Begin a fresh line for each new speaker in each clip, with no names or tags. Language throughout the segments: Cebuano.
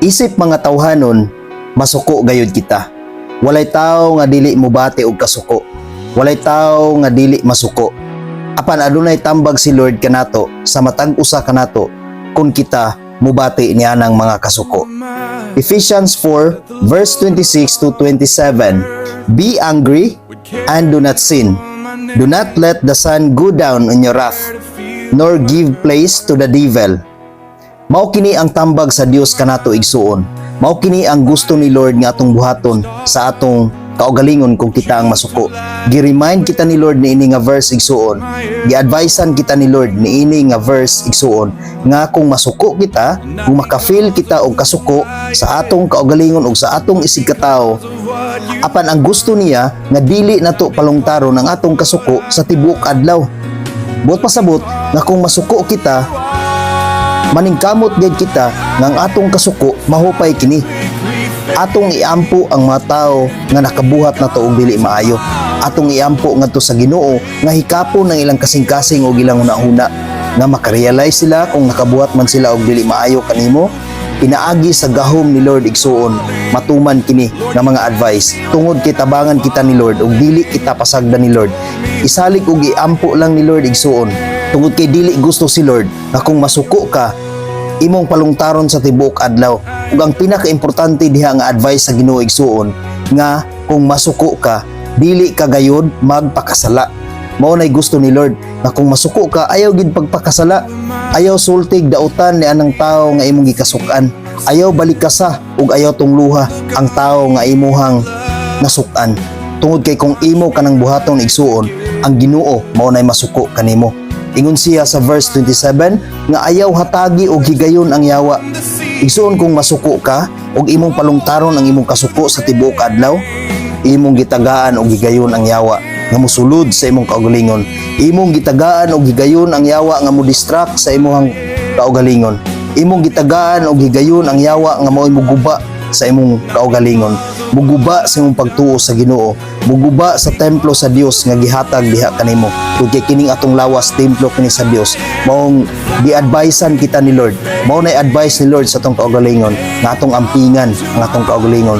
Isip mga tawhanon, masuko gayud kita. Walay tao nga dili mobati og kasuko. Walay tao nga dili masuko. Apan adunay tambag si Lord kanato sa matag usa kanato kung kita mubati niya ng mga kasuko. Ephesians 4 verse 26 to 27. Be angry and do not sin. Do not let the sun go down on your wrath, nor give place to the devil. Mao kini ang tambag sa Dios kanato, igsuon. Mao kini ang gusto ni Lord nga atong buhaton sa atong kaugalingon kung kita ang masuko. Gi-remind kita ni Lord niini nga verse, igsuon. Gi-advisean kita ni Lord niini nga verse, igsuon, nga kung masuko kita, kung maka-feel kita og kasuko sa atong kaugalingon ug sa atong isig katawo, apan ang gusto niya nga dili nato palungtaron ang atong kasuko sa tibuok adlaw. Buot pasabot nga kung masuko kita, maningkamot gid kita nga ang atong kasuko mahupay kini. Atong iampo ang mga tao nga nakabuhat nato og dili maayo. Atong iampo ngadto sa Ginoo nga hikapon ang ilang kasing-kasing og ilang hunahuna nga makarealize sila kung nakabuhat man sila og dili maayo kanimo. Pinaagi sa gahom ni Lord, igsuon, matuman kini nga mga advice tungod kay tabangan kita ni Lord ug dili kita pasagdan ni Lord. Isalig og iampo lang ni Lord, igsuon, tungod kay dili gusto si Lord nga kung masuko ka, imong palungtaron sa tibuok adlaw. Ug ang pinakaimportante diha nga advice sa Ginoo, igsuon, nga kung masuko ka, dili ka gayud magpakasala. Mao nay gusto ni Lord nga kung masuko ka, ayaw gid pagpakasala. Ayaw sultig dautan ni anang tao nga imong gikasukan. Ayaw balikasa ug ayaw tungluha ang tao nga imuhang nasukan. Tungod kay kung imo kanang buhaton, igsuon, ang Ginoo mao nay masuko kanimo. Ingon siya sa verse 27 nga ayaw hatagi og higayon ang yawa. Igsuon, kung masuko ka ug imong palungtaron ang imong kasuko sa tibuok adlaw, imong gitagaan og higayon ang yawa nga mosulod sa imong kaugalingon. Imong gitagaan og higayon ang yawa nga mo-distract sa imong kaugalingon. Imong gitagaan og higayon ang yawa nga mao'y muguba sa imong kaugalingon. Muguba sa imong pagtuo sa Ginoo. Muguba sa templo sa Dios nga gihatag diha kanimo. Kung kay kining atong lawas, templo kini sa Dios. Maong gi-advisean kita ni Lord. Mao nay advice ni Lord sa atong kaugalingon nga atong ampingan ang atong kaugalingon.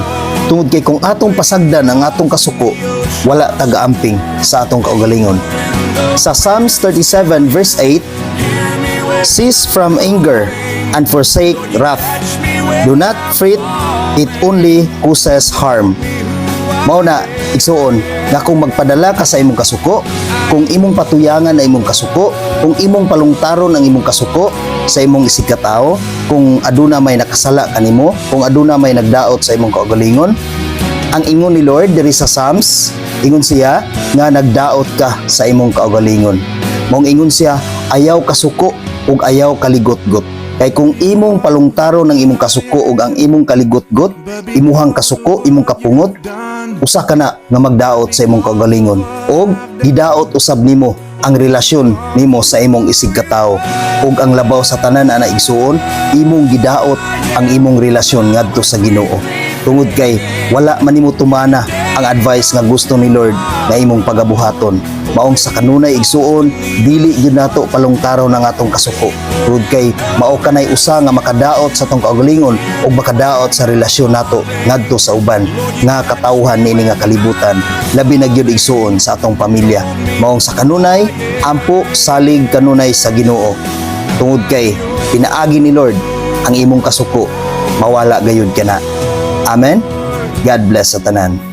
Tungod kay kung atong pasagdan ang atong kasuko, wala taga-amping sa atong kaugalingon. Sa Psalms 37 verse 8, "Cease from anger and forsake wrath. Do not fret, it only causes harm." Mao na, igsuon, nga kung magpadala ka sa imong kasuko, kung imong patuyangan na imong kasuko, kung imong palungtaron ang imong kasuko sa imong isig katao, kung aduna may nakasala kanimo, kung aduna may nagdaot sa imong kaugalingon, ang ingon ni Lord diri sa Psalms, ingon siya nga nagdaot ka sa imong kaugalingon. Maong ingon siya, ayaw kasuko ug ayaw kaligotgot. Kay kung imong palungtaron ang imong kasuko ug ang imong kaligotgot, imuhang kasuko, imong kapungot, usa ka na nga magdaot sa imong kaugalingon ug gidaot usab nimo ang relasyon nimo sa imong isig katawo. Ug ang labaw sa tanan ana, igsuon, imong gidaot ang imong relasyon ngadto sa Ginoo. Tungod kay wala man nimo tumana ang advice nga gusto ni Lord nga imong pagabuhaton. Maong sa kanunay, igsuon, dili gyud nato palungtaron ang atong kasuko. Tungod kay mao kanay usa nga makadaot sa atong kaugalingon ug makadaot sa relasyon nato ngadto sa uban nga katawhan niini nga kalibutan, labi na gyud, igsuon, sa atong pamilya. Maong sa kanunay, ampo, salig kanunay sa Ginoo. Tungod kay pinaagi ni Lord ang imong kasuko, mawala gayud kana. Amen. God bless sa tanan.